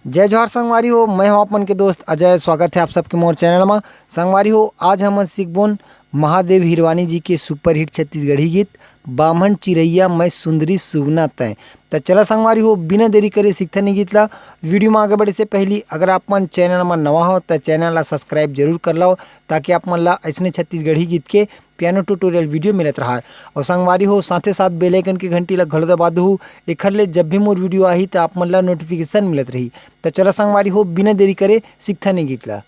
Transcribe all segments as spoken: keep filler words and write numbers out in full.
जय जोहार संगवारी हो, मैं हूं आप मन के दोस्त अजय। स्वागत है आप सबके मोर चैनल मा। संगवारी हो, आज हमन सीखबोन महादेव हिरवानी जी के सुपरहिट छत्तीसगढ़ी गीत बाम्हन चिरैया मैं सुंदरी सुगना तैं। त चला संगवारी हो, बिना देरी करे सीखथन ये गीत ला। वीडियो में आगे बढ़े से पहली अगर आप मन चैनल में नवा हो त चैनल ला सब्सक्राइब जरूर कर लो, ताकि आप मन ला ऐसने छत्तीसगढ़ी गीत के पियानो ट्यूटोरियल वीडियो मिलत रहा। और संगवारी हो, साथे साथ बेल आइकन के घंटी ला घलो दबा दहू, एखर ले जब भी मोर वीडियो आही त आप मन ला नोटिफिकेशन मिलत रही। त चला संगवारी हो, बिना देरी करे सीखथन ये गीत ला।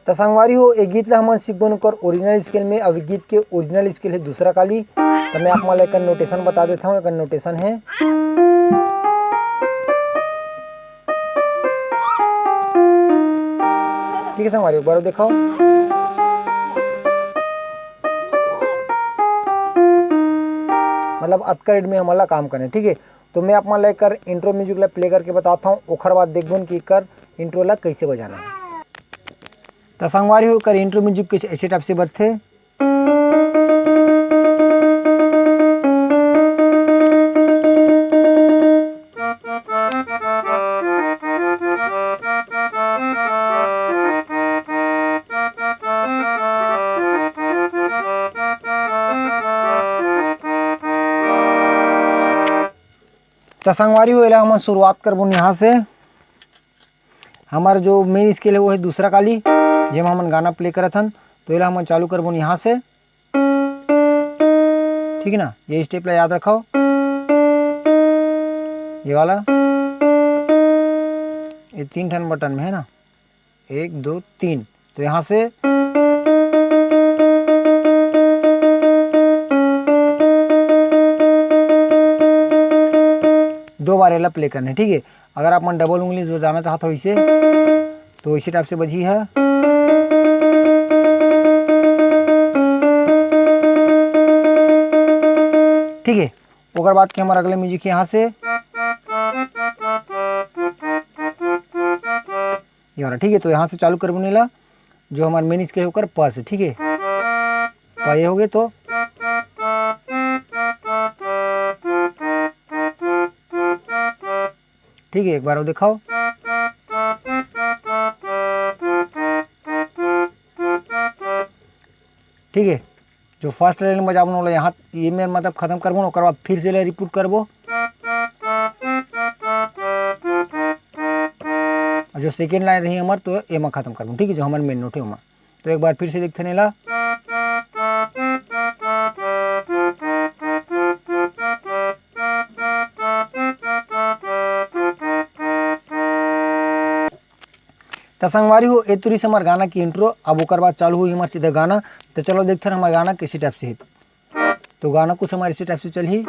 त संगवारी हो, ए गीत ला हमन सीखबोन ओकर ओरिजिनल स्केल में। अब ए गीत के ओरिजिनल स्केल है दूसरा काली। त मैं आप मन ला एकर नोटेशन बता देता हूँ। एकर नोटेशन है, ठीक है संगवारी, एक बार देखो, मतलब अतका रेट में हमन ला काम करना है, ठीक है। तो मैं आप मन ला एकर इंट्रो म्यूजिक ला प्ले करके बताता हूँ, ओखर बाद देखबोन कि एकर इंट्रो ला कैसे बजाना है। त संगवारी हो, एकर इंट्रो म्यूजिक कुछ ऐसे टाइप से बजथे। त संगवारी हो, एला हमन शुरुआत करबोन यहाँ से। हमर जो मेन स्केल है वो है दूसरा काली, जेमा हमन गाना प्ले करत हन। तो एला हमन चालू करबोन यहाँ से, ठीक है ना। ये स्टेप ला याद रखो, ये वाला, ये तीन ठन बटन में है ना, एक, दो, तीन। तो यहाँ से दो बार एला प्ले करना है, ठीक है। अगर आप मन डबल उंगली बजाना चाहत हो इसे, तो इसी टाइप से बजी है, ठीक है। ओकर बाद के हमारा अगले म्यूजिक यहाँ से ये वाला, ठीक है। तो यहाँ से चालू करबो नीला, जो हमारे मेन स्केल होकर प से, ठीक है। प ये हो गए तो ठीक है, एक बार वो दिखाओ। ठीक है, जो फर्स्ट लाइन में जाबो ना, यहाँ ये मेर मतलब खत्म करबो ना, ओकर बाद फिर से ले रिपीट करबो। और जो सेकेंड लाइन रही हमार, तो एमा खत्म करबो, ठीक है, जो हमार मेन नोट है ओमा। तो एक बार फिर से देखते नहीं ला। त संगवारी हो, ए तुरी से हमार गाना की इंट्रो। अब ओकर बाद चालू हुई हमार सीधा गाना। तो चलो देखते हैं हमार गाना किसी टाइप से है। तो गाना कुछ हमारे इसी टाइप से चलही।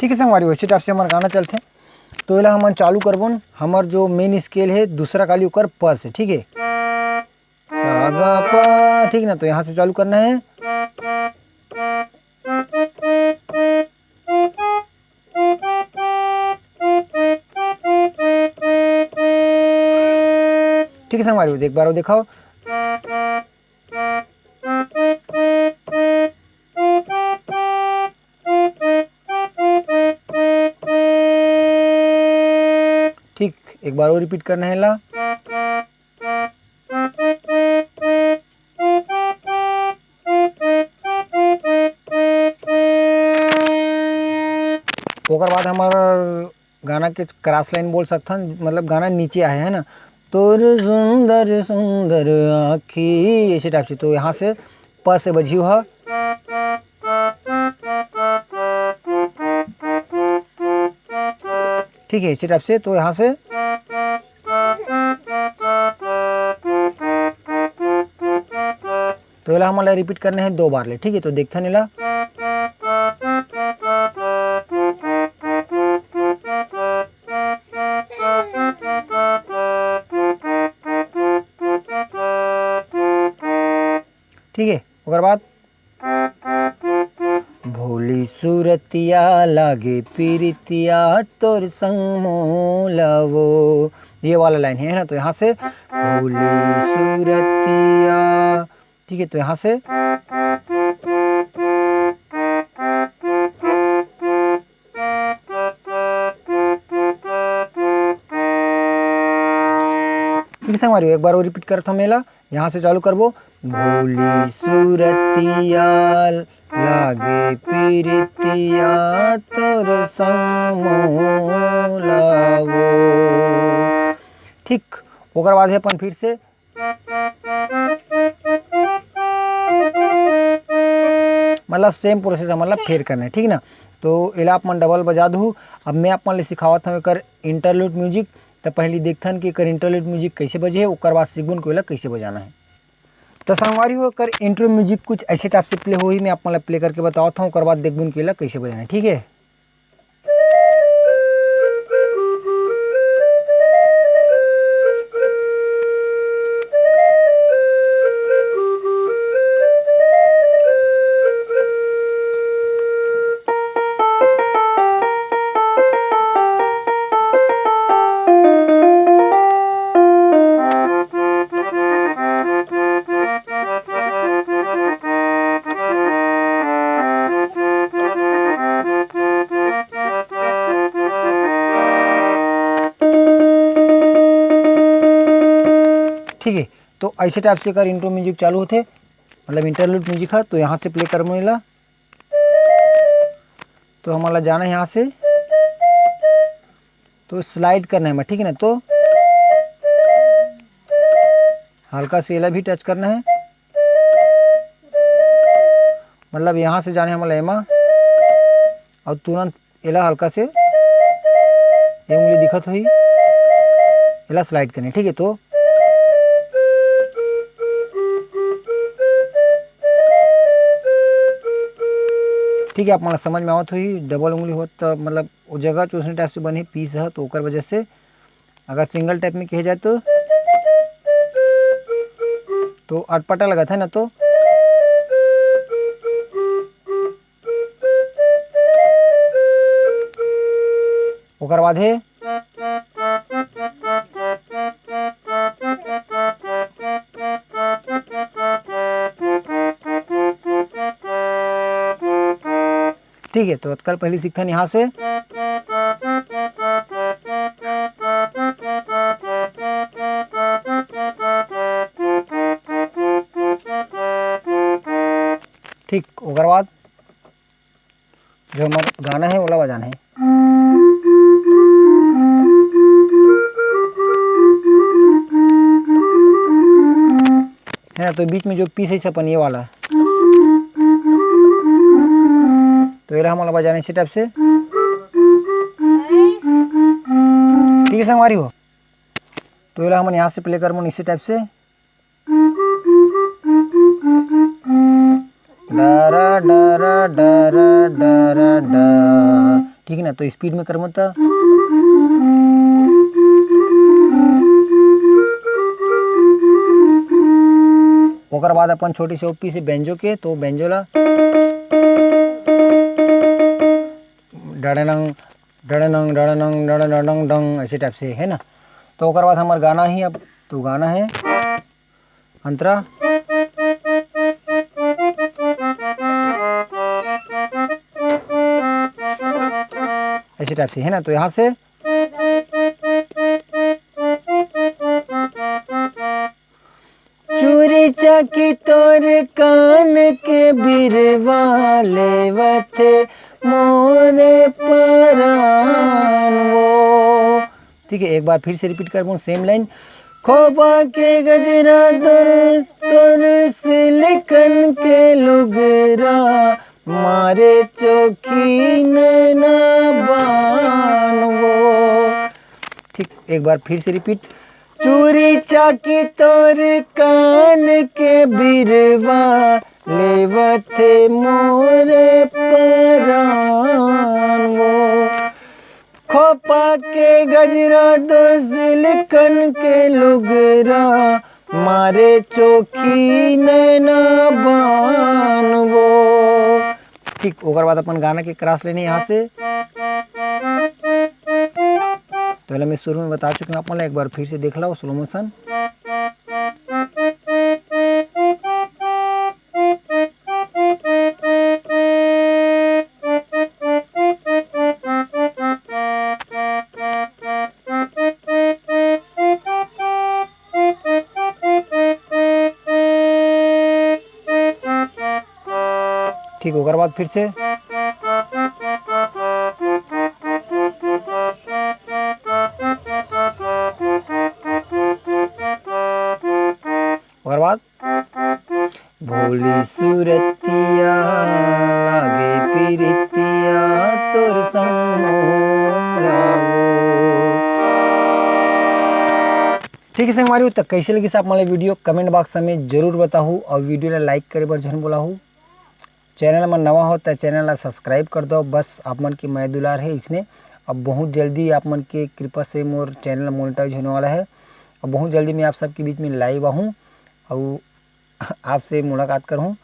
ठीक है संगवारी, वैसे टाइप से हमार गाना चलते। तो एला हमन चालू करबोन, हमर जो मेन स्केल है दूसरा काली ओकर प से, ठीक है, सा गा पा, ठीक ना। तो यहाँ से चालू करना है, ठीक है संगवारी, एक बार वो दिखाओ। ठीक, एक बार और रिपीट करना है ला। ओकर बाद हमार गाना के क्रॉस लाइन बोल सकथन, मतलब गाना नीचे आहे, है ना, तोर सुंदर सुंदर आँखी, ऐसे टाइप से। तो यहाँ से प से बजी हुआ, ठीक है, इसी टाइप से। तो यहाँ से, तो एला हमन ला रिपीट करना है दो बार ले, ठीक है। तो देखथन एला। ठीक है, ओकर बाद भोली सूरतिया लागे पीरितिया तोर संग मोला वो, ये वाला लाइन है ना, तो यहाँ से भोली सूरतिया, ठीक है, तो यहाँ से ठीक है संगवारी हो, एक बार और रिपीट करत हूँ मेला। यहाँ से चालू करबो, भोली सूरतिया लागे पीरितिया तोर संग मोला वो। ठीक, ओकर बाद है अपन फिर से, मतलब सेम प्रोसेस है, मतलब फेर करना है, ठीक ना। तो एला आप मन डबल बजा दू। अब मैं आप मन ले सिखावत हूँ एकर इंटरलूड म्यूजिक। तो पहली देखथन कि एकर इंटरलूड म्यूजिक कैसे बजे है, ओकर बाद सीखबुन कि एला कैसे बजाना है। तो संगवारी हो, एकर इंट्रो म्यूजिक कुछ ऐसे टाइप से प्ले होही, मैं आप मन ला प्ले करके बतावत हूँ, ओकर बाद देखबुन कि एला कैसे बजाना है, ठीक है। ठीक है, तो ऐसे टाइप से एकर इंट्रो म्यूजिक चालू होथे, मतलब इंटरलूड म्यूजिक है। तो यहाँ से प्ले करबो एला, तो हमन ला जाना है यहाँ से, तो स्लाइड करना है मैं, ठीक है ना। तो हल्का से एला भी टच करना है, मतलब यहाँ से जाने हमन ला एमा, और तुरंत एला हल्का से, ये उंगली दिखत होही, एला स्लाइड करने, ठीक है। तो ठीक है, आप मन ला समझ में आवत होही, डबल उंगली होत त मतलब वो जगह चूसने टाइप से बने पीस है, तो ओकर वजह से। अगर सिंगल टाइप में किया जाए तो, तो अटपटा लगत है ना, तो ओकर बाद है, ठीक है, तो अतका ल पहली सीखथन यहाँ से। ठीक, ओकर बाद जो हमर गाना है, ओला बजाना है। है ना, तो बीच में जो पीस है अपन ये वाला, तो एला हमन ला बजाना इसी टाइप से। ठीक है संगवारी हो, तो एला हमन यहाँ से प्ले करबो इसी टाइप से। डरा, डरा, डरा, डरा, डा। ठीक है ना, तो स्पीड में करबो त। ओकर बाद अपन छोटी सी ओपी से बेंजो के, तो बेंजो ला डड़नंग, डड़नंग, डड़नंग, डड़नंग, डंग, ऐसे टाइप से, है ना। तो ओकर बाद हमर गाना ही, अब तो गाना है अंतरा। ऐसे टाइप से, है ना, तो यहाँ से चूरी चाकी तोर कान के बिरवा लेवथे मोरे परान वो। ठीक है, एक बार फिर से रिपीट करबो सेम लाइन। खोबा के गजरा तोर, तोर सिलिकन के लुगरा, मारे चोखी नैना बान वो। ठीक, एक बार फिर से रिपीट। चूरी चाकी तोर कान के बिरवा, लेवथे मोरे परान वो। खोपा के गजरा तोर सिलिकन के लुगरा, मारे चोखी नैना बान वो। ठीक, ओकर बाद अपन गाना के क्रॉस लेने यहाँ से। तो एला मैं शुरू में बता चुके हूँ, आप मन ला एक बार फिर से देख लो, स्लो मोशन। ठीक, ओकर बाद फिर से। ओकर बाद, भोली सुरतिया लागे पीरितिया तोर संग मोला वो। ठीक है संगवारी हो, तो कैसे लगिस आप मन ला वीडियो, कमेंट बॉक्स में जरूर बताहू, और वीडियो ला लाइक करे बर झन बोलाहू। चैनल में नवा हो तो चैनल ला सब्सक्राइब कर दो। बस आप मन की मया दुलार है इसने। अब बहुत जल्दी आप मन के कृपा से मोर चैनल मोनेटाइज होने वाला है। अब बहुत जल्दी मैं आप सबके बीच में लाइव आहूँ और आपसे मुलाकात करहूँ।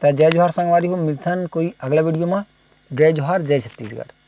तो जय जोहार संगवारी हो, मिलथन कोई अगला वीडियो में। जय जोहार, जय छत्तीसगढ़।